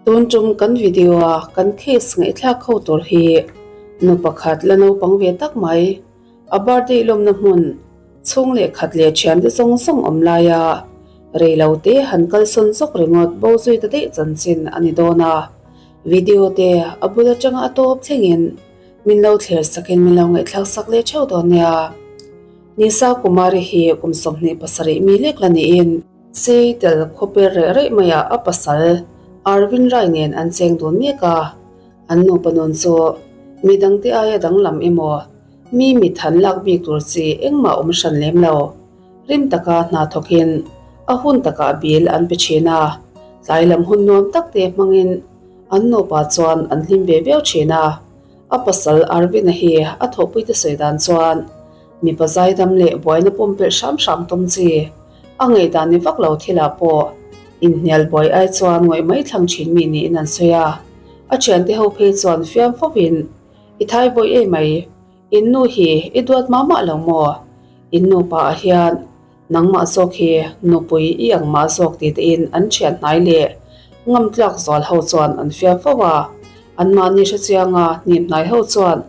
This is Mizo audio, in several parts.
Tun tum kan video a kan case ngaihthlak ho tur hi nu pakhat la naupang ve tak mai a birthday lawmna hmun chhung leh khat leh thiante zawng zawng awm laia rei lo te han kalsawn zawk ringawt bo zui ta daih chanchin a ni dawn a. Video te a bul atanga a tawp thlengin min lo thlir sakin min lo ngaihthlak sak leh theuh dawn nia. Nisa Kumari hi kum 27 mi lek la niin Sei tel khawper reh reh maiah a pasal Arvind Rai nen an cheng dun mek a, an nupa nun chu midangte aia danglam emaw mi mit han lak bik tur chi engmah awm hran lem lo. Rim taka hna thawkin a hun takah bill an pe thin a, tlai lam hun nuam tak te hmangin an nupa chuan an hlim ve viau thin a. A pasal Arvin-a hi a thawhpuite sawi dan chuan mipa zaidam leh buaina pumpelh hram hram tum chi a ngaihdan ni vak lo thilah pawh inhnial buai ai chuan ngawih mai thlang thin mi niin an sawi a. A thiante ho phei chuan fiam fovin, I thai vawi ei mai, In nu hi i duat mah mah lo maw? In nupa ah hian nangmah zawk hi nupui i ang mah zawk ti tein an thian hnai leh ngam tlak zual ho chuan an fiam fo a. Anmahni hrechianga hnim hnai ho chuan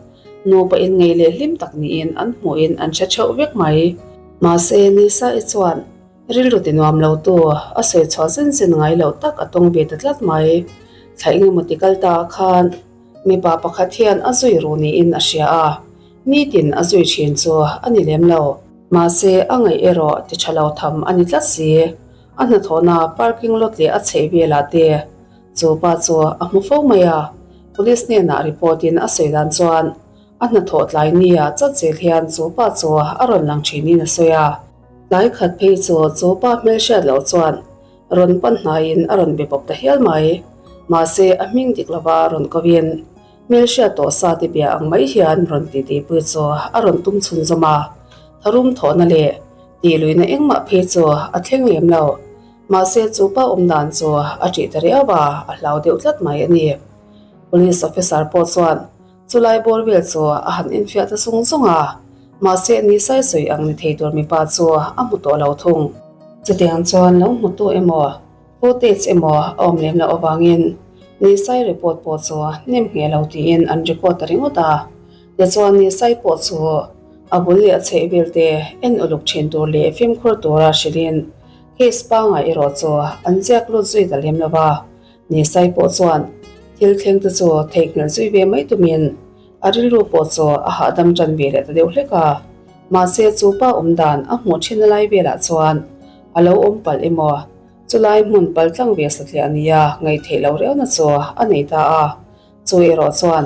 nupa in ngei leh hlim tak niin an hmuhin an hre theuh vek mai. Mahse Nisa-i chuan rilru ti nuam lo tu a sawi chhuah zen zen ngai loh tak a tawng ve ta tlat mai. Thla engemaw ti kal ta ah khan Mipa pakhat hian a zui ru niin a hria a, nitin a zui thin chu a ni lem lo. Mahse, a ngaih erawh ti tha lo tham a ni tlat si. A hnathawhna parking lot leh a chheih velah te chu pa chu a hmu fo mai a. Police hnenah report in a sawi dan chuan a hnathawh tlai nia chat zel hian chu pa chu a rawn lang thinin a sawi a. Tlai khat phei chu chu pa hmelhriat loh chuan Rawn pan hnaiin a rawn be bawk ta hial mai. Mahse, a hming dik lova rawn kovin hmelhriat tawh sa te bia ang mai hian rawn titipui chu a rawn tum chhunzawm a. Tharum thawhna leh tihluihna engmah phei chu a thleng lem lo. Mahse, chu pa awm dan chu a ṭih ta riau a, a hlau deuh tlat mai a ni. Police officer pawh chuan Chulai bawr vel chu a han enfiah ta zung zung a, mahse ni sawisawi ang ni thei tur mipa chu a hmu tawh lo thung. Chutiang chuan lo hmutu emaw, footage emaw a awm lem loh avangin ni sai report pawh chu nem ngheh lo tiin an record ta ringawt a. Tichuan ni sai pawh chu a bul leh a chheh vel te en uluk thin tur leh fimkhur tura hrilhin case pangai erawh chu an ziak lut zui ta lem lo va. Nisai pawh chuan thil thleng te chu theihnghilh zui ve mai tumin a rilru pawh chu a hahdam tan ve leh ta deuh hlek a. Mahse chu pa awm dan a hmuh thin lai velah chuan a lo awm palh emaw chulai hmun pal tlang ve satliah nia ngaihtheih loh riauna chu a nei ta a. Chu erawh chuan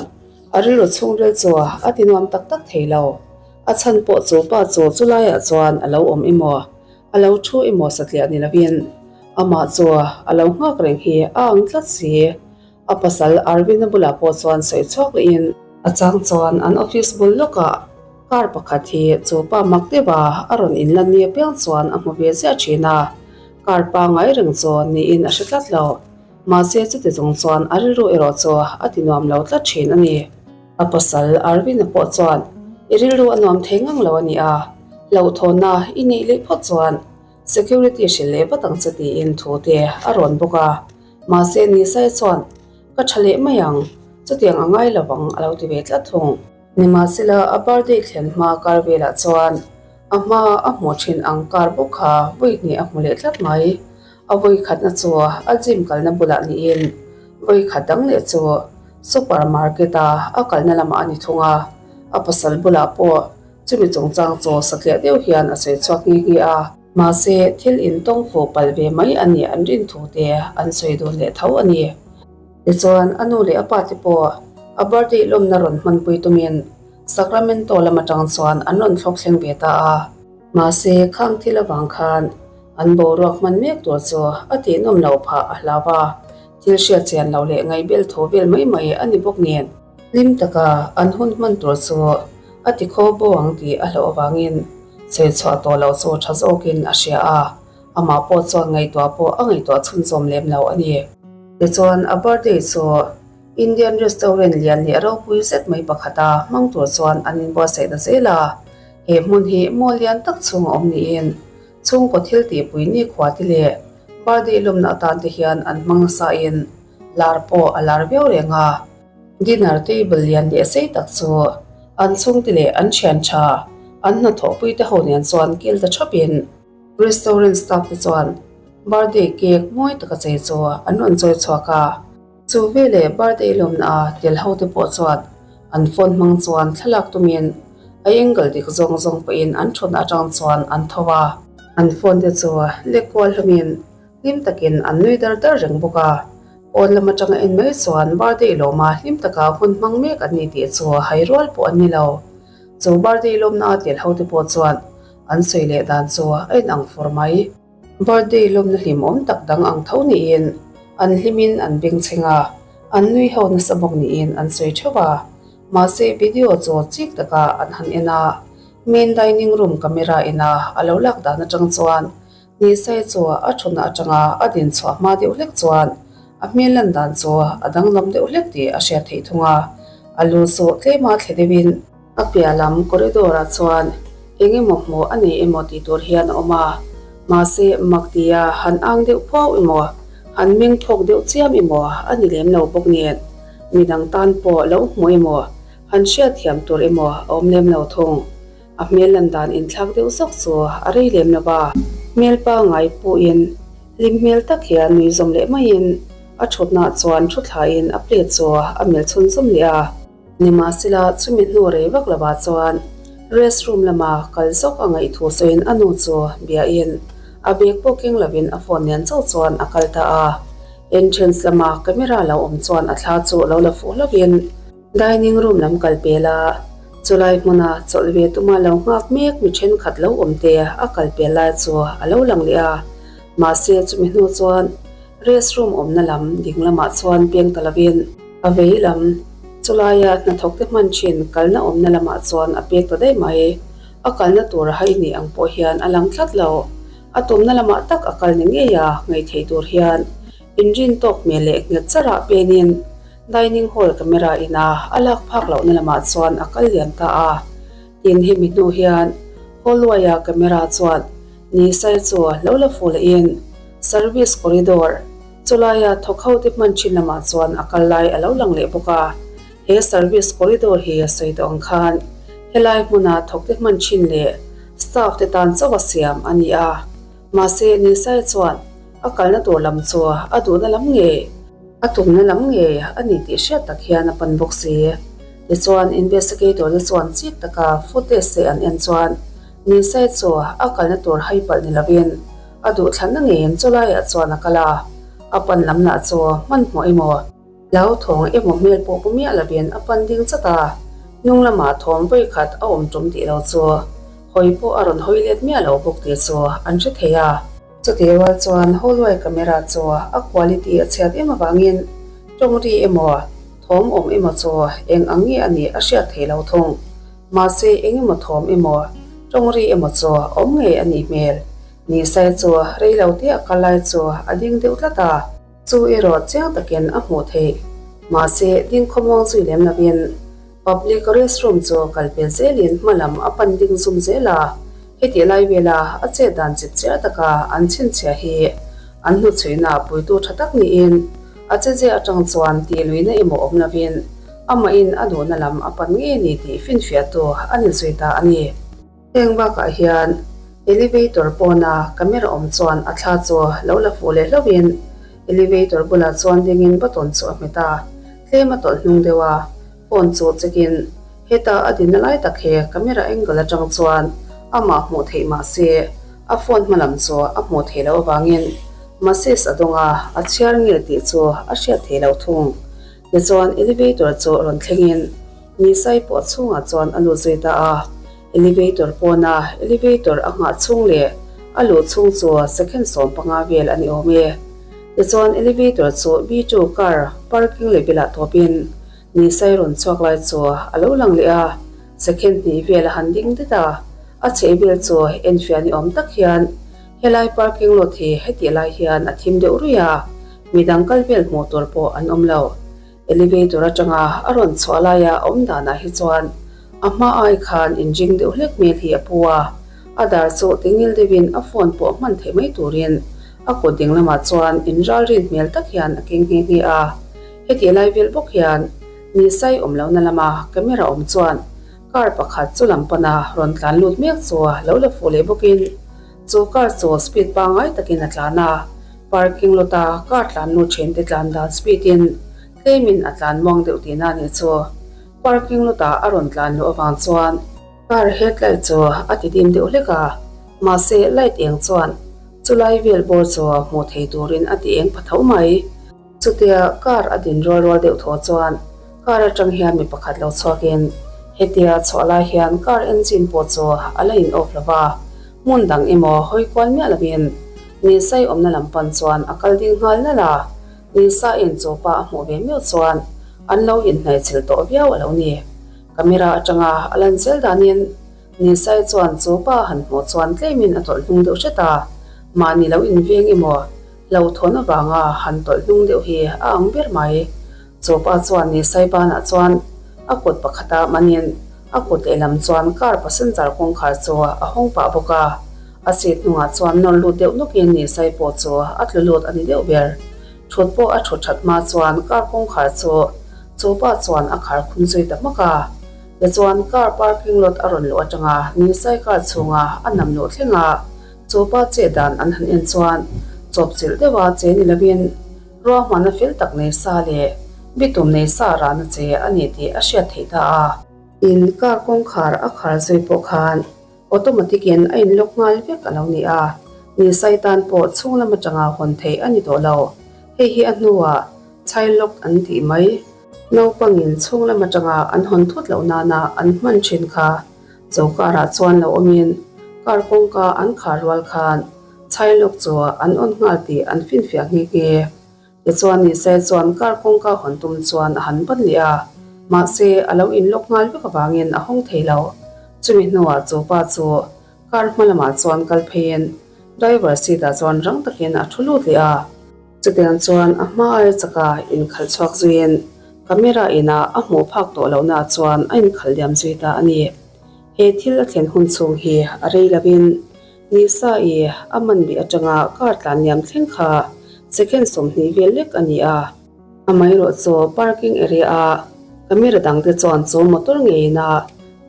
a rilru chhungril chu a ti nuam tak tak thei lo. A chhan pawh chu pa chu chulaiah chuan a lo awm emaw A lo thu emaw satliah ni lovin amah chu a lo nghak reng hi a ang tlat si. A pasal Arvin-a bulah pawh chuan sawi chhuak lehin a chang chuan an office bul lawkah car pakhat hi chu pa mak deuha a rawn inlan ni apiang chuan a hmu ve ziah thin a, car pangngai reng chu niin a hre tlat lo. Mahse chuti chung chuan a rilru erawh chu a ti nuam lo tlat thin a ni. A pasal Arvin-a pawh chuan i rilru a nuam thei ngang lo a ni a, hlauhthawnna i neih leh phawt chuan security hrilh leh vat ang che tiin thu te a rawn bawk a. Mahse Nisai chuan ka tha leh mai ang, chutiang a ngai lo vang a lo ti ve tlat thung. Nimahsela a birthday thlen hma kar velah chuan a hma a hmuh thin ang kar bawk kha vawi hnih a hmu leh tlat mai. A vawi khatna chu a gym kalna bulah niin vawi khat dang leh chu super market a a kalna lamah a ni thung a, a pasal bulah pawh chumi chungchang chu satliah deuh hian a sawi chhuak nghe nghe a. Mahse, thil intawng fuh palh ve mai a nih an rin thu te an sawi dun leh tho a ni. Tichuan, a nu leh a pa te pawh a birthday lawmna rawn hmanpui tumin Sacramento lam atang chuan an rawn thlawk thleng ve ta a. Mahse, khang thil avang khan An boruak hman mek tur chu a tihnawm loh phah a hlau a, thil hriat chian loh leh ngaihbel tho vel mai mai a ni bawk nen. Hlim taka an hun hman tur chu a ti khaw bo ang tih a hlauh avangin sawi chhuah tawh loh chu tha zawkin a hria a, amah pawh chuan ngaihtuah pawh a ngaihtuah chhunzawm lem lo a ni. Tichuan a birthday chu Indian restaurant lian leh ropui zet mai pakhata hmang tur chuan an inbuatsaih ta zel a, he hmun hi mall lian tak chhung a awm niin Chhungkaw thil tihpui nikhua te leh birthday lawmna atan te hian an hmang nasa in Lar pawh a lar viau reng a. Dinner table lian leh sei tak chu an chhungte leh an thian tha, an hnathawhpui te ho nen chuan kil ta thapin restaurant staff te chuan birthday cake mawi taka chei chu an rawn chawi chhuak a. Chu veleh birthday lawmna a tel ho te pawh chuan an phone hmang chuan thlalak tumin a angle dik zawng zawng pawhin an thutna atang chuan an tho a. An phone te chu lek kual hlawmin Hlim takin an nui dar dar reng bawk a, pawn lam atanga en mai chuan birthday lawma hlim taka hun hmang mek an ni tih chu hai rual pawh an ni lo. Chu birthday lawmna a tel hote pawh chuan an sawi leh dan chu a inang fur mai. Birthday lawmna hlimawm tak dang ang tho niin an hlimin an bengchheng a, an nui ho nasa bawk niin an sawi theuh a. Mahse video chu chik taka an han en a, main dining room camera ina a lo lak dan atang chuan Nisai chu a thutna atanga a din chhuah hma deuh hlek chuan a hmel lan dan chu a danglam deuh hlek tih a hriat theih thung a. A lu chu tlema thle deuhin a piah lam corridor ah chuan eng emaw hmuh a nei emaw tih tur hian a awm a. Mahse mak tia han ang deuh phuau emaw han meng phawk deuh chiam emaw a ni lem lo bawk nen midang tan pawh lo hmu emaw han hriatthiam tur emaw a awm lem lo thung. A hmel lan dan inthlak deuh zawk chu a rei lem lo va, hmel pangngai pawhin hlim hmel tak hian nui zawm leh maiin a thutnaah chuan thu thlain a plate chu a melh chhun zawm leh a. Nimahsela chumi hnu rei vak lovah chuan rest room lama kal zawk a ngaih thu sawiin a nu chu biain a bag pawh keng lovin a phone nen chauh chuan a kal ta a. Entrance lama camera lo awm chuan a thla chu lo la fuh hlauhin, Dining room lam kal pel a, chulai hmuna chawlh ve tuma lo nghak mek mi thenkhat lo awm te a kal pel lai chu a lo lang leh a. Mahse chumi hnu chuan rest room awmna lam ding lamah chuan peng ta lovin a vei lam chulaia hnathawk te hman thin kalna awmna lamah chuan a pek ta daih mai. A kalna tur a hai ni ang pawh hian a lang tlat lo. A tumna lamah tak a kal ni ngei a, ngaihtheih tur hian inrin tawk hmel leh nghet charah penin Dining hall camera ina a lak phak lohna lamah chuan a kal liam ta a. Tin, hemi hnu hian hallway-a camera chuan Nisai chu lo la fu lehin service corridor chulaia thawk hote hman thin lamah chuan a kal lai a lo lang leh bawk a. He service corridor hi a sawi tawh ang khan helai hmuna thawkte hman thin leh staff te tan chauh a siam a ni a. Mahse, Nisai chuan a kalna tur lam chu a duhna lam ngei. A tumna lam ngei a ni tih hriat tak hian a pan bawk si. Tichuan, investigator te chuan chik taka footage te an en chuan Nisai chu a kalna tur hai palh ni lovin a duhthlanna ngeiin chulaiah chuan a kal a, a pan lam lah chu hmanhmawh emaw, hlauthawng emaw hmel pawh pu miah lovin a pan ding chat a, hnung lamah thawm vawikhat a awm tum tih lo chu hawi pawh a rawn hawi let miah lo bawk tih chu an hre thei a. Chutih rual chuan hallway camera chu a quality a chhiat em avangin tawng ri emaw, thawm awm emaw chu eng ang nge a nih a hriat theih lo thung. Mahse eng emaw thawm emaw, tawng ri emaw chu awm ngei a nih hmel. Nisai chu rei lo te a kal lai chu a ding deuh tlat a. Chu erawh chiang takin a hmuh theih. Mahse ding khawmuang zui lem lovin Public restroom chu kal pel zelin hma lam a pan ding zum zel a, hetih lai vela a chet dan chip chiah taka an chhinchhiah hi an hnuchhuihna puitu tha tak niin a chezia atang chuan tih luihna emaw awm lovin amahin a duhna lam a pan ngei a ni tih finfiahtu a ni zui ta a ni. Heng bakah hian elevator pawna camera awm chuan a thla chu lo la fuh leh hlauhin elevator bulah chuan dingin button chu a hmet a, tlem a tawlh hnung deuh a, phone chu check in heta a dinna lai tak hi camera angle atang chuan amah hmuh theih mah se a phone hma lam chu a hmuh theih loh avangin message a dawng a, a chhiar nge tih chu a hriat theih loh thung. Tichuan elevator chu rawn thlengin Nisai pawh chhungah chuan a lut zui ta a, elevator pawna elevator a nghah chhung leh a luh chhung chu second 15 vel a ni awm e. Tichuan elevator chu B2 car parking level ah tawpin Nisai rawn chhuak lai chu a lo lang leh a, second hnih vel a han ding det a, a chheh vel chu enfiah ni awm tak hian helai parking lot hi hetih lai hian a thim deuh ruih a, midang kal vel hmuh tur pawh an awm lo. Elevator atanga a rawn chhuah laia a awm danah hi chuan a hma ai khan inring deuh hlek hmel hi a pu a, a dar chu tingil deuhin a phone pawh hman theih mai turin a kut ding lamah chuan inralrin hmel tak hian a keng nghe nghe a. Hetih lai vel bawk hian Nisai awm lohna lama camera awm chuan car pakhat chu lam pana rawn tlan lut mek chu lo la fuh leh bawkin chu car chu speed pangngai takin a tlan a, parking lot a car tlan lut thin te tlan dan speed in tlemin a tlan muang deuh tihna a nih chu. Parking lot ah a rawn tlan luh avang chuan car headlight chu a ti dim deuh hlek a, mahse light eng chuan chulai vel bawr chu hmuh thei turin a ti eng pha tho mai. Chutia car a din rual rual deuh thaw chuan car atang hian mi pakhat lo chhuakin hetia chhuah lai hian car engine pawh chu a la in off lo va, hmun dang emaw hawi kual miah lovin Nisai awmna lam pan chuan a kal ding nghal nalh a, Nisa-in chu pa a hmuh ve miau chuan an lo inhnaihchilh tawh viau a lo ni. Camera atanga a lan zel danin Nisai chuan chu pa han hmuh chuan tlemin a tawlh hnung deuh hret a, mahni lo inveng emaw Hlauhthawn avanga han tawlh hnung deuh hi a ang ber mai. Chupa chuan Nisai banah chuan a kut pakhata manin a kut lehlam chuan car passenger kawngkhar chu a hawng pah bawk a. A seat hnungah chuan nawr lut deuh nawkin Nisai pawh chu a tlu lut a ni deuh ber. Thut pawh a thut that hma chuan car kawngkhar chu chupa chuan a khar khum zui ta hmak a. Tichuan car parking lot a rawn luh atanga Nisai car chhunga a nam luh thleng a. Chu pa che dan an han en chuan chawpchilh deuha che ni lovin ruahmanna fel tak nei sa leh bitum nei sa rahna che a ni tih a hriat theih ta a. In car kawngkhar a khar zui pawh khan automatic in a in lock nghal vek a lo ni a, Nisai tan pawh chhung lam atanga hawn theih a ni tawh lo. Hei hi a hnuah child lock an tih mai. Naupangin chhung lam atanga an hawn thut loh nana an hman thin kha Chu car-ah chuan lo awmin car kawngka an khar rual khan Chhailawk chu an awn nghal tih an finfiah nghe nghe. Tichuan Nisai chuan car kawngka hawn tum chuan a han ban leh a, mahse a lo inlawk nghal vek avangin a hawng thei lo. Chumi hnuah chu pa chu car hma lamah chuan kal pheiin driver seat-ah chuan rang takin a thu lut leh a. Chutiang chuan a hma aia chaka inkhalh chhuak zuiin camera inah a hmuh phak tawh lohnaah chuan a inkhalh liam zui ta a ni. He thil a thlen hun chhung hi a rei lovin Nisa i a man bih atanga car tlan liam thleng kha second 20 vel lek a ni a. Amaherawh chu parking area a camera dangte chuan chu motor ngeiin a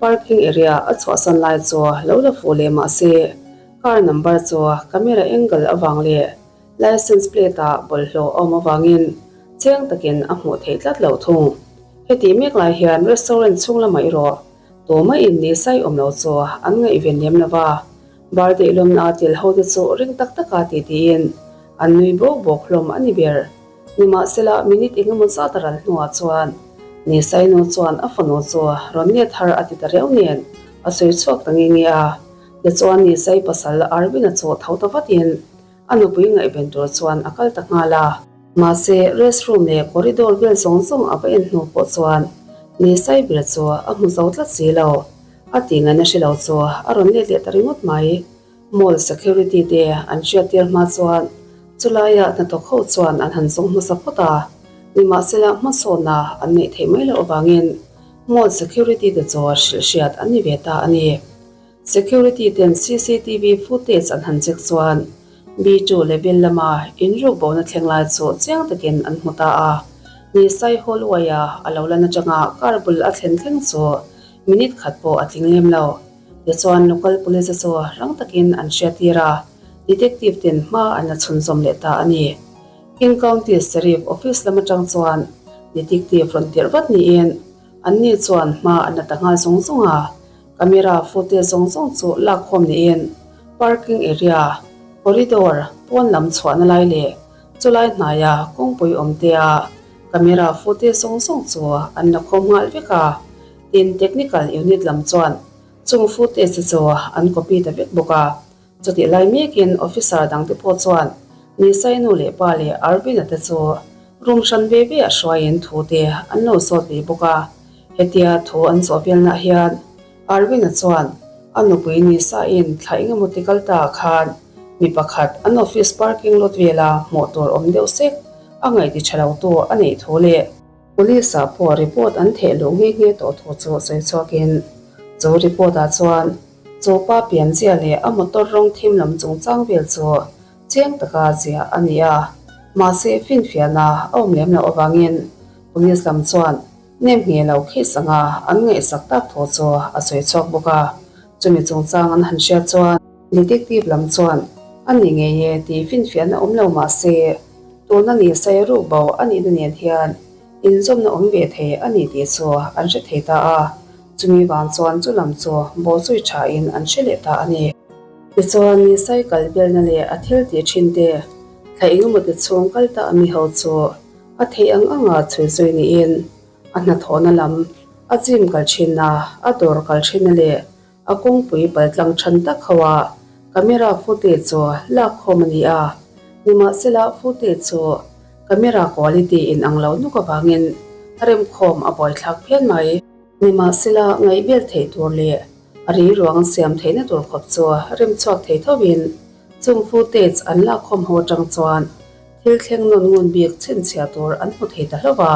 parking area a chhuahsan lai chu lo la fuh leh mahse car number chu camera angle avang leh License plate ah bawlhhlawh a awm avangin chiang takin a hmuh theih tlat loh thung. Heti mek lai hian restaurant chhung lamah erawh tumah in ni sai awm lo chu an ngaihven lem lo va, birthday lawmna a tel ho te chu ring tak taka ti tiin an nui bawk bawk hlawm a ni ber. Nimahsela minute engemaw zat a ral hnuah chuan ni sainu chuan a fanu chu rawn let har a ti ta riau nen a sawi chhuak ta nge nge a, tichuan ni sai pasal Arvin-a chu tho ta vatin A nupui ngaihven tur chuan a kal ta nghal a. Mahse, restroom leh corridor vel zawng zawng a va en hnu pawh chuan Nisai ber chu a hmu zo tlat si lo. A tih ngaihna hre lo chu a rawn let leh ta ringawt mai. Mall security te an hriat tir hma chuan chulaia hnathawk ho chuan an han zawng hmasa phawt a. Nimahsela hmasawnna an neih theih mai loh avangin mall security te chu hrilh hriat an ni ve ta a ni. Security ten cctv footage an han check chuan B2 level lama inruk bona thleng lai chu chiang takin an hmu ta a. Nisai hallway-a a lo lan atanga car bul a thlen thleng chu minute khat pawh a tling lem lo. Tichuan local police chu rang takin an hriattir a, detective ten hma an la chhunzawm leh ta a ni. King County Sheriff Office lam atang chuan detective rawn tirh vat niin anni chuan hma an la ta nghal zung zung a. Camera footage zawng zawng chu lak khawm niin parking area, corridor, pawn lam chhuahna lai leh chulai hnaia kawngpui awm tea camera footage zawng zawng chu an la khawm nghal vek a, tin technical unit lam chuan chung footage te chu an copy ta vek bawk a. Chutih lai mekin officer dangte pawh chuan Nisai nu leh pa leh Arvin-a te chu room hran ve ve a hruaiin thu te an lo zawt ve bawk a. Hetia thu an zawh velnaah hian Arvin-a chuan a nupui Nisa-in thla engemaw ti kal ta khan mi pakhat an office parking lot vela hmuh tur awm deuh sek a ngaihti tha lo tu a neih thu leh Police-ah pawh report an theh luh nghe nghe tawh thu chu sawi chhuakin chu report-ah chuan Chu pa pianzia leh a motor rawng thim lam chungchang vel chu chiang taka ziah a ni a, mahse finfiahna a awm lem loh avangin. Police lam chuan nem ngheh lo case anga an ngaihsak tak thu chu a sawi chhuak bawk a. Chumi chungchang an han hriat chuan detective lam chuan a ni ngei e tih finfiahna awm lo mah se tuna ni sai ruk bo a nihna nen hian inzawmna awm ve thei a ni tih chu an hre thei ta a. Chumi vang chuan chu lam chu bawhzui thain an hre leh ta a ni. Tichuan ni sai kal belna leh a thil tih thin te thla engemaw ti chhung kal ta a mi ho chu a theih ang anga chhui zui niin a hnathawhna lam, a gym kal thinna, a dawr kal thinna leh a kawngpui paltlang than tak ho a camera footage chu lak khawm a ni a. Nimahsela footage chu camera quality in ang lo nuk avangin remkhawm a buaithlak phian mai. Nimahsela ngaihbel theih tur leh a ri ruang siam theihna tur khawp chu remchhuak thei thovin chung footage an lakkhawm ho atang chuan thil thleng nawn ngun bik chhinchhiah tur an hmu thei ta hlauh a.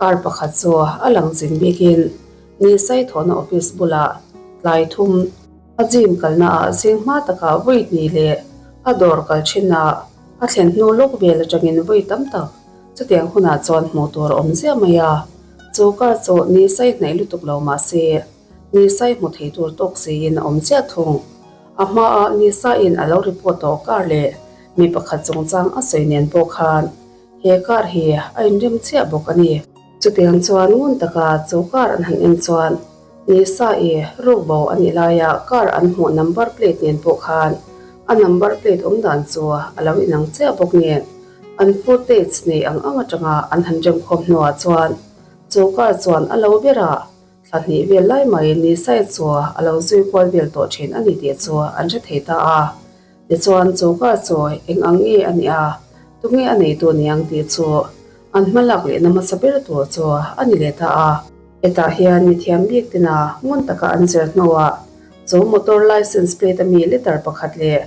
Kar pakhat chu a lang zin bikin ni Saithawhna office bulah tlai thum a gym kalna ah zing hma takah vawi hnih leh a dawr kal thinah a thlen hnu lawk vel atangin vawi tam tak Chutiang hunah chuan hmuh tur a awm ziah mai a, chu kar chu ni sai hnaih lutuk lo mah se, ni sai hmu thei tur tawk siin a awm chiah thung. A hmaah ni saiin a lo report tawh kar leh mi pakhat chungchang a sawi nen pawh khan he kar hi a inrem chiah bawk a ni. Chutiang chuan ngun taka chu kar an han en chuan ni sai ruk bo a nih laia kar an hmuh number plate nen pawh khan a number plate awm dan chu a lo inang chiah bawk nen. An footage nei ang ang atanga an han remkhawm hnuah chuan chu car chuan a lo berah thla hnih vel lai mai ni sai chu a lo zui kual vel tawh thin a ni tih chu an hre thei ta a. Tichuan chu car chu eng ang nge a nih a, tunge a neitu niang tih chu an hma lak lehna hmasa ber tur chu a ni leh ta a. Hetah hian mithiam bik tina ngun taka an zir hnuah chu motor licence plate ami letter pakhat leh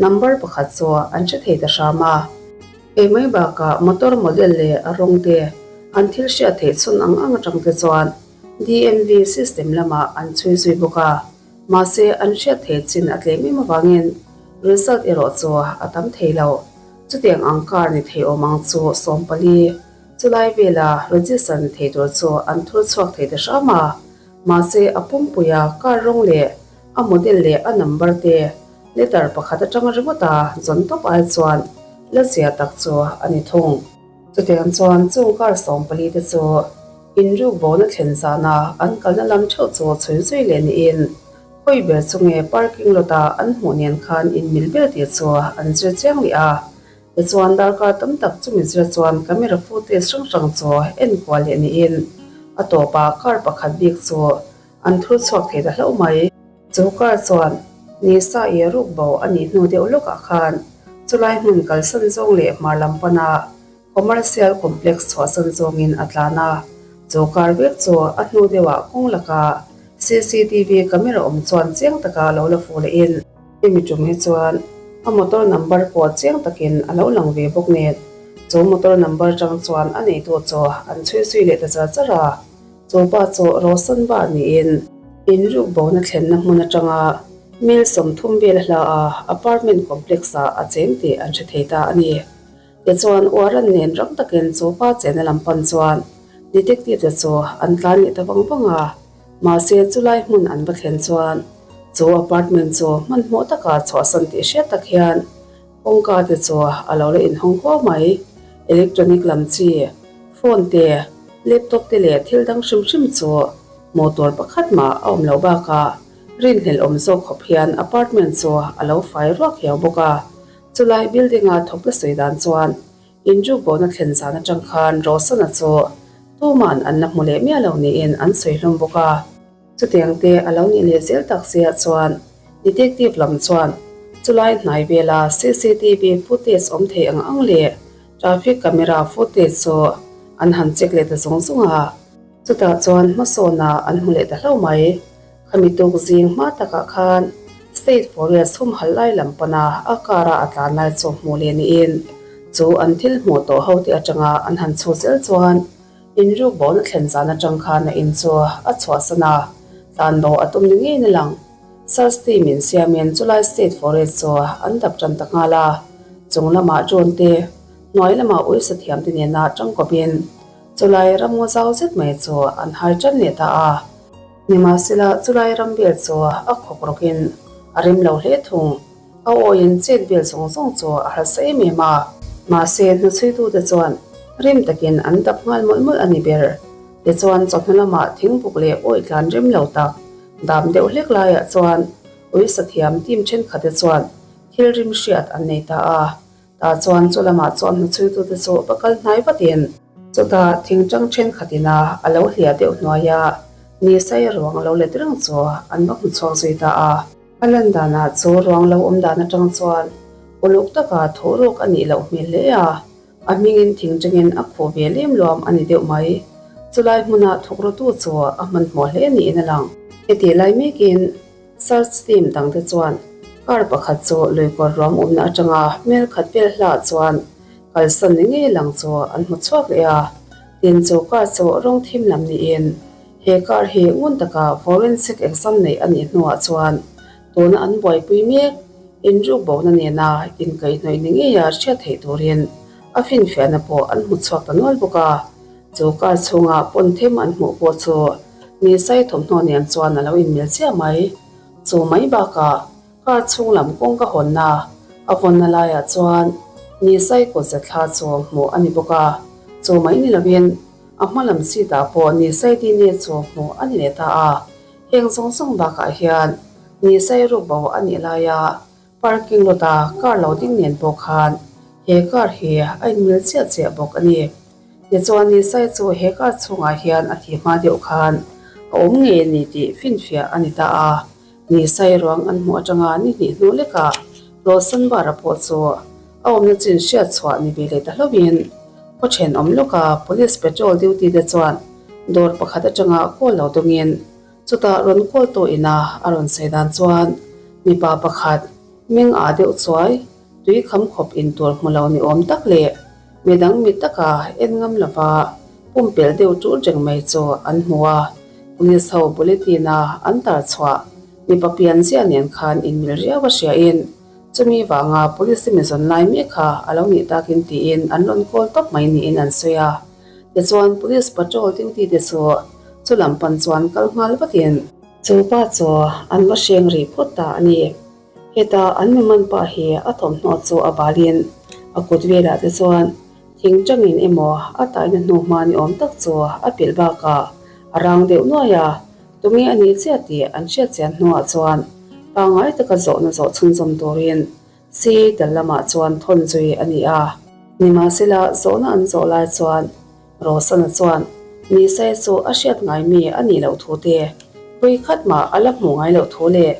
Number pakhat chu an hre thei ta hram a. Hei mai bakah motor model leh a rawng te an thil hriat theih chhun ang ang atang te chuan DMV system lamah an chhui zui bawk a. Mahse an hriat theih chin a tlem em avangin result erawh chu a tam thei lo. Chutiang ang car ni thei awm ang chu 14 chulai vela register ni thei tur chu an thur chhuak thei ta hram a. Mahse a pumpuia car rawng leh a model leh a number te Letter pakhat atang ringawt a zawn tawp ai chuan la zia tak chu a ni thung. Chutiang chuan chung kar 14 te chu inruk bona thlen zana an kalna lam theuh chu chhui zui leh niin khawi ber chu nge parking lot a an hmuh nen khan inmil ber tih chu an zir chiang leh a. Tichuan darkar tam tak chumi zir chuan camera footage hrang hrang chu en kual leh niin a tawpah car pakhat bik chu An thur chhuak thei ta hlauh mai. Chu kar chuan Nisa i a ruk bo a nih hnu deuh lawkah khan chulai hmun kalsan zawng leh hmar lam pana Commercial Complex chhuahsan zawngin a tlan a. Chu kar vek chu a hnu deuhah kawng laka cctv camera awm chuan chiang taka lo la fuh lehin, hemi tum hi chuan a motor number pawh chiang takin a lo lang ve bawk nen, chu motor number tang chuan a neitu chu an chhui zui leh ta char char a. Chu pa chu Rawsan Bar niin inruk bona thlenna hmun atanga mil 30 vel a hla a, apartment complex ah a cheng tih an hre thei ta a ni. Tichuan Warren nen rang takin chu pa chenna lam pan chuan detective te chu an tlan leh ta vang vang a, mahse chulai hmun an va thlen chuan chu apartment chu hmanhmawh taka chhuahsan tih hriat tak hian kawngka te chu a lo la inhawng huau mai. Electronic lam chi Phone te, laptop te leh thil dang hrim hrim chu hmuh tur pakhat mah a awm loh bakah rinhlelh awm zawk khawp hian apartment chu a lo fai ruak hiau bawk a. Chulai building-a thawk la sawi dan chuan inruk bona thlen zan atang khan Rosana chu tuman an la hmu leh miah lo niin an sawi hlawm bawk a. Chutiang te a lo nih leh zel tak sia chuan detective lam chuan chulai hnai vela cctv footage awm thei ang ang leh traffic camera footage chu an han check leh ta zung zung a. Chutah chuan hmasawn ah an hmu leh ta hlauh mai. Khami tuk zing hma takah khan state forest humhalh lai lam pana a car a a tlan lai chu hmuh leh niin chu an thil hmuh tawh ho te atanga an han chhu zel chuan Inruk bona thlen zan atang khan a in chu a chhuahsan a, tlanbo a tum ni ngeiin a lang. Search team in siamin chulai state forest chu an dap tan ta nghal a, chung lamah drone te, hnuai lamah uisa thiam te nena tangkawpin. Chulai ramngaw zau zet mai chu an hai tan leh ta a. Nimahsela chulai ram vel chu a khawk rawkin a rem lo hle thung. A awiin chet vel zawng zawng chu a harsa em em a. Mahse hnuchhuitute chuan rim takin an dap nghal mawlh mawlh a ni ber. Tichuan chawhnu lamah thingbuk leh awi tlan rem lo tak dam deuh hlek laiah chuan uisa thiam team thenkhatte chuan thil rim hriat an nei ta a. Tah chuan chu lamah chuan hnuchhuitute chu va kal hnai vatin chutah thingtang thenkhat ina a lo hliah deuh hnuaia ni sai ruang lo let reng chu an va hmu chhuak zui ta a. A lan danah chu ruang lo awm dan atang chuan uluk taka thuh ruk a nih loh hmel hle a, a hmingin thingtangin a khuh ve lem luam a ni deuh mai. Chulai hmuna thuk rawtu chu a hmanhmawh hle niin a lang. Hetih lai mekin Search team dangte chuan car pakhat chu luikawr ruam awmna atanga hmel khat vel hlah chuan kalsan ni ngei lang chu an hmu chhuak leh a. Tin chu car chu rawng thim lam niin he car hi ngun taka forensic exam neih a nih hnuah chuan tuna an buaipui mek inruk bona nena inkaihhnawih ni ngeia hriat theih turin a finfiahna pawh an hmu chhuak ta nual bawk a. Chu car chhunga pawn them an hmuh pawh chu Nisai thawmhnaw nen chuan a lo inmil chiah mai. Chu mai bakah car chhung lam kawngka hawnna a vawnna laiah chuan Nisai kawtze thla chu hmuh a ni bawk a. Chu mai ni lovin a hma lam seat ah pawh Nisai dna chu hmuh a ni leh ta a. Heng zawng zawng bakah hian Nisai ruk bo a nih laia Parking lot a car lo ding nen pawh khan he car hi a inmil chiah chiah bawk a ni. Tichuan Nisai chu he car chhungah hian a thih hma deuh khan a awm ngei a ni tih finfiah a ni ta a. Nisai ruang an hmuh atanga ni hnih hnu lekah Lawson Bar-a pawh chu a awmna chin hriat chhuah ni ve leh ta hlauhin khaw thenawm lawka Police patrol duty te chuan dawr pakhat atanga call lo dawngin Chutah rawn kawl tawh ina a rawn sawi dan chuan mipa pakhat meng ah deuh chuai tui kham khawp in tur hmu lo ni awm tak leh midang mi taka en ngam lova pumpelh deuh ṭul reng mai chu an hmu a. Police ho bulletin a an tar chhuah mipa pian ziah nen khan inmil riau a hria in chumi vanga police mi zawn lai mek kha a lo nih takin tiin an rawn kawl tawp mai niin an sawi a. Tichuan police patrol duty te chu chu lam pan chuan kal nghal vatin. Chu pa chu an va hreng rih phawt ta a ni. Heta an mi man pa hi a thawmhnaw chu a balin a kut velah te chuan thing tangin emaw a taina hnu hma ni awm tak chu a pilh bakah a rang deuh nuai a, tunge a nih chiah tih an hriat chian hnuah chuan pangngai taka zawhna zawh chhunzawm turin Si tel lamah chuan thawn zui a ni a. Nimahsela zawhna an zawh lai chuan Rosana chuan Nisai chu a hriat ngai mi a nih loh thu te, pui khat mah a la hmuh ngai loh thu leh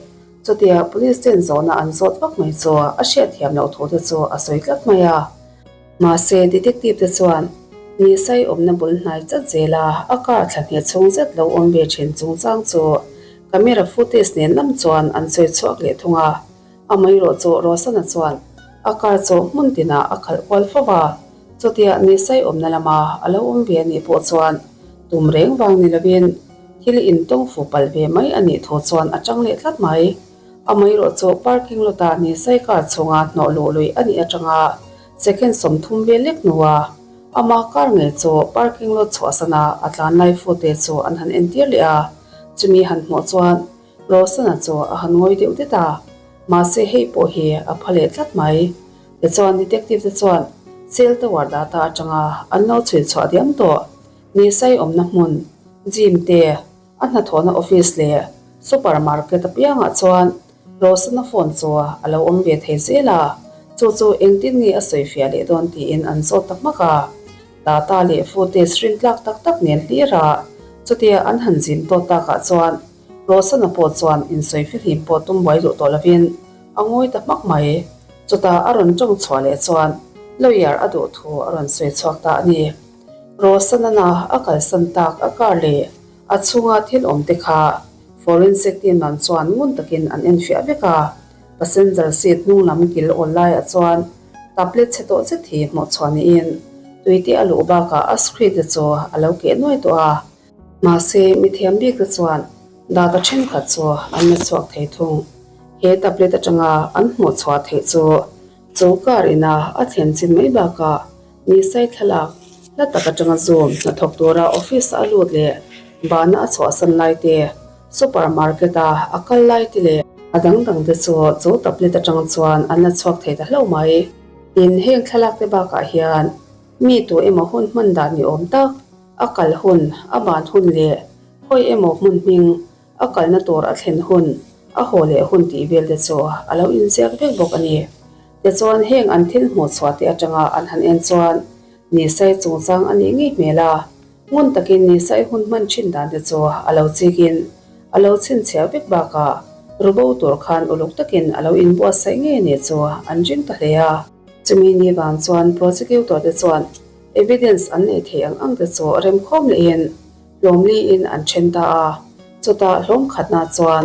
chutia police ten zawhna an zawt vak mai chu a hriat thiam loh thu te chu a sawi tlat mai a. Mahse detective te chuan Nisai awmna bul hnai chat zela a car thla hnih chhung zet lo awm ve thin chungchang chu camera footage nen lam chuan an sawi chhuak leh thung a. Amaherawh chu Rosana chuan a car chu hmun tinah a khalh kual fo va, chutia Nisai awmna lama a lo awm ve anih pawh chuan tum reng vang ni lovin thil intawng fu palh ve mai anih thu chuan a chang leh tlat mai. Amaherawh chu parking lot a Nisai car chhunga hnawh luh lui anih atanga second 30 vel lek hnua ama car ngei chu parking lot chhuahsana a tlan lai fute chu an han entir leh a, chumi han hmuh chuan Rosana chu a han ngawi deuh det a, mahse hei pawh hi a pha leh tlat mai. Tichuan detective te chuan cell tower data atanga an lo chhui chhuah diam tawh. Nisai awmna hmun, gym te, a hnathawhna office leh super market apiangah chuan Rosana phone chu a lo awm ve thei zel a, chu chu engtin nge a sawi fiah leh dawn tiin an zawt ta hmak a. Data leh footage rintlak tak tak nen hlir a, chutia an han zin tawt takah chuan Rosana pawh chuan insawi fihlim pawh tum buai duh tawh lovin a ngawi ta hmak mai. Chutah a rawn tawng chhuah leh chuan lawyer a duh thu a rawn sawi chhuak ta a ni. Rosana a kalsan tak a car leh a chhunga thil awm te kha forensic team lam chuan ngun takin an enfiah vek a. Passenger seat hnung lam kil awl laiah chuan tablet chhe tawh zet hi hmuh chhuah niin tui te a luh bakah a screen te chu a lo keh nuai tawh a. Mahse, mithiam bik te chuan data thenkhat chu an la chhuak thei thung. He tablet atanga an hmuh chhuah theih chu chu car ina a thlen chin mai bakah Nisai thlalak Hla tak atanga zoom hnathawk tura office a lut leh bana a chhuahsan lai te, super market a a kal lai te leh a dang dang te chu chu tablet atang chuan an la chhuak thei ta hlauh mai. Tin, heng thlalak te bakah hian mi tu emaw hun hman dan ni awm tak, a kal hun, a ban hun leh hawi emaw hmun hming a kalna tur a thlen hun, a haw leh hun tih vel te chu a lo inziak vek bawk a ni. Tichuan heng an thil hmuh chhuah te atanga an han en chuan Nisai chungchang a nih ngei hmel a, ngun takin Nisai hun hman thin dan te chu a lo chikin a lo chhinchhiah vek bakah rubo tur khan uluk takin a lo inbuatsaih ngei a nih chu an ring ta hle a. Chumi ni vang chuan prosecutor te chuan evidence an nei thei ang ang te chu remkhawm lehin hlawmliin an then ta a, chutah hlawm khatna chuan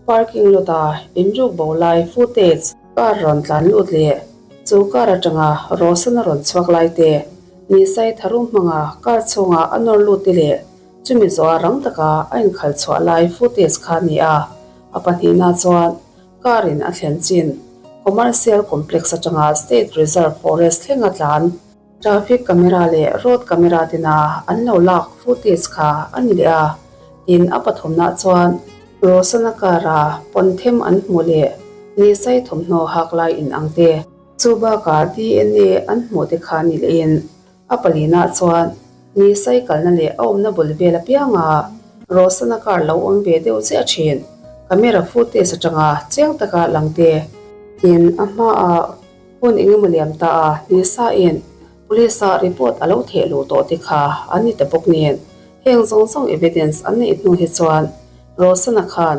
parking lot a inruk bo lai footage, Car rawn tlan lut leh chu car atanga Rosana rawn chhuak lai te, Nisai tharum hmanga car chhunga a nawr lut te leh chumi zawha rang taka a inkhal chhuah lai footage kha a ni a. A pahnihna chuan car in a thlen chin Commercial Complex atanga State Reserve Forest thlenga tlan Traffic camera leh road camera tena an lo lak footage kha a ni leh a, tin a pathumnah chuan Rosana car a pawnthem an hmuh leh Nisai thawmhnaw hak lai in ang te, chu bakah DNA an hmuh te kha ni lehin a palinah chuan Nisai kalna leh a awmna bul vel apianga Rosana car lo awm ve deuh chiah thin camera footage atanga chiang taka lang te, tin a hmaah Hun engemaw liam ta a, Nisa in Police ah report a lo theh luh tawh te kha an ni ta bawk nen, heng zawng zawng evidence an neih hnu hi chuan Rosana khan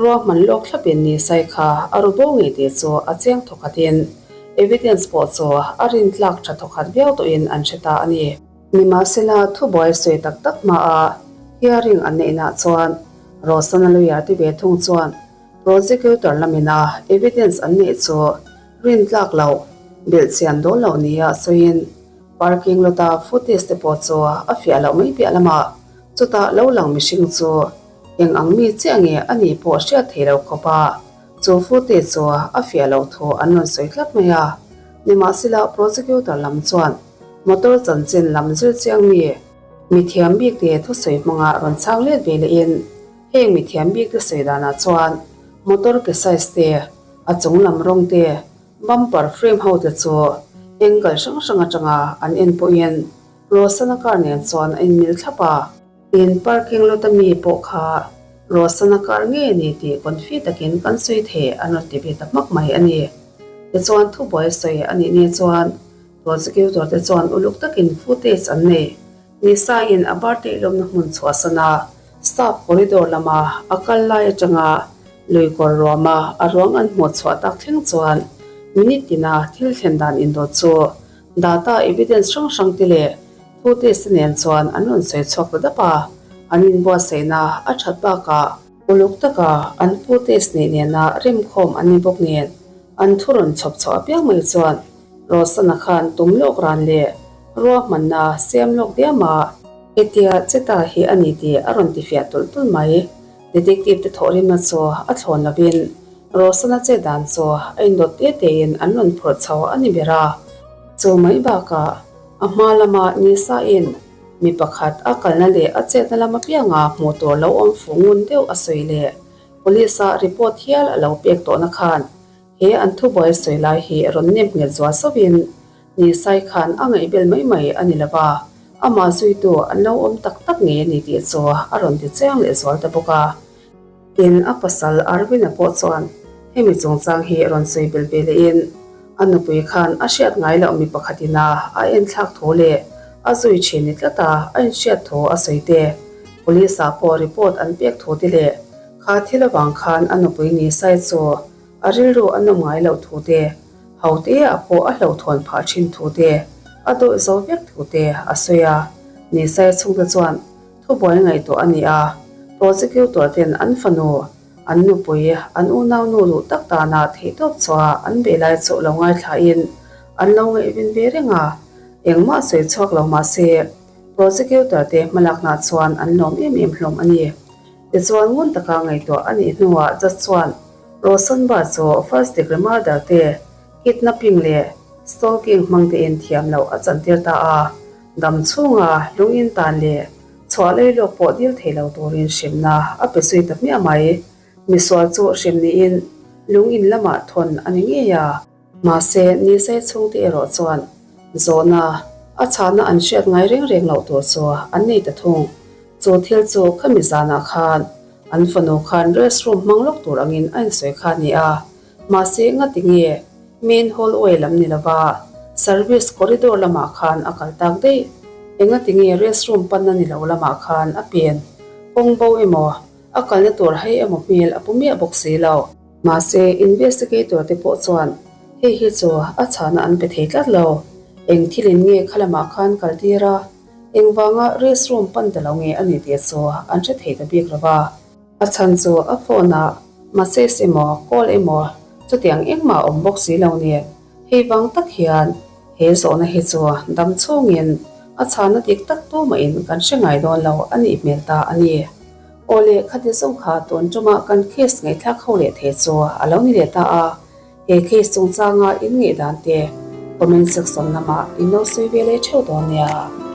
ruahman lawk thlapin Nisai kha a ru bo ngei tih chu a chiang thawkhat in evidence pawh chu a rintlak tha thawkhat viau tawhin an hre ta a ni. Nimahsela thubuai sawi tak tak hmaah hearing an neihnaah chuan Rosana lawyer te ve thung chuan Prosecutor lamin a evidence an neih chu rintlak loh, belhchian dawn loh nia sawiin parking lot a footage te pawh chu a fiah loh mai piah lamah chutah lo lang mihring chu eng ang mi chiah nge a nih pawh hriat thei lo khawp a, chu footage chu a fiah loh thu an rawn sawi tlat mai a. Nimahsela prosecutor lam chuan motor chanchin lam zir chiang mi mithiam bik te thusawi hmanga rawn chhang let ve lehin, Heng mithiam bik te sawi danah chuan motor ke size te, a chung lam rawng te, bumper frame ho te chu angle hrang hrang atanga an en pawhin Rosana car nen chuan a inmil thlap a. Tin, parking lot a mi pawh kha Rosana car ngei a ni tih confi takin kan sawi thei an rawn ti ve ta hmak mai a ni. Tichuan thubuai sawi a nih ni chuan prosecutor te chuan uluk takin footage an nei. Nisa in a birthday lawmna hmun chhuahsan a, staff corridor lama a kal lai atanga lui kawr ruama a ruang an hmuh chhuah tak thleng chuan minute tina thil thlen dan indawt chu data evidence hrang hrang te leh footage te nen chuan an rawn sawi chhuak ta dap a, an inbuatsaihna a that bakah uluk taka an footage neih nena remkhawm an ni bawk nen an thu rawn chhawp chhuah apiang mai chuan Rosana khan tum lawk ran leh ruahmanna siam lawk diam a. Hetia Cheta hi a ni tih a rawn tifiah tulh tulh mai. Detective te thawhrimna chu a thlawn lovin Rosana chet dan chu a indawt te tein an rawn phurh chho a ni ber a. Chu mai bakah a hma lama Nisa in mi pakhat a kalna leh a chetna lam apianga hmuh tur lo awm fu ngun deuh a sawi leh Police ah report hial a lo pek tawhna khan He an thubuai sawi lai hi rawn nem nghet zual sauhin Nisai khan a ngaihbel mai mai a ni lo va, amah zuitu an lo awm tak tak ngei a ni tih chu a rawn ti chiang leh zual ta bawk a. Tin, a pasal Arvin-a pawh chuan hemi chungchang hi rawn sawi bel ve lehin a nupui khan a hriat ngai loh mi pakhatin a a enthlak thu leh a zui thin ni tlata a inhriat thu a sawi te, Police-ah pawh report an pek thu te leh kha thil avang khan a nupui Nisai chu A rilru a nawm ngai loh thu te, hote ah pawh a hlauhthawn phah thin thu te, a dawih zo vek thu te a sawi a. Nisai chhungte chuan thubuai ngaihtuah a ni a, prosecutor ten an fanu, an nupui, an unaunu luh tak dana theihtawp chhuah an bei lai chu lo ngaithlain an lo ngaihven ve reng a, engmah sawi chhuak lo mah se prosecutor te hmalakna chuan an lawm em em hlawm a ni. Tichuan ngun taka ngaihtuah a nih hnuah judge chuan Rosanba chu first degree murder te, kidnapping leh stalking hmang tein thiam loh a chantir ta a. Dam chhunga lungin tan leh chhuah lei lawk pawh dil thei lo turin hremna a pe zui ta hmiah mai. Misual chu hrem niin lungin lamah thawn a ni ngei a. Mahse, Nisei chhungte erawh chuan zawhna a chhahna an hriat ngai reng reng loh tur chu an nei ta thung. Chu thil chu khami zanah khan an fanu khan restroom hmang lawk tur angin a insawi kha a ni a. Mahse, ngati nge main hallway lam ni lova service corridor lamah khan a kal tak daih? Engati nge restroom panna ni lo lamah khan a pen kawng bo emaw a kalna tur hei emaw hmel a pu miah bawk si lo? Mahse, investigator te pawh chuan hei hi chu a chhahna an pe thei tlat lo. Eng thilin nge kha lamah khan kal tir a, engvanga restroom pan ta lo nge a ni tih chu an hre thei ta bik lo va. A chhan chu a phone ah message emaw call emaw chutiang engmah a awm bawk si lo ni. Hei vang tak hian he zawhna hi chu dam chhungin a chhahna dik tak tumahin kan hre ngai dawn lo a nih hmel ta a ni. Aw leh khati zawng kha tun ṭuma kan case ngaihthlak ho leh thei chu a lo ni leh ta a, he case chungchanga in ngaihdan te comment section lamah in lo sawi ve leh ṭheuh dawn nia.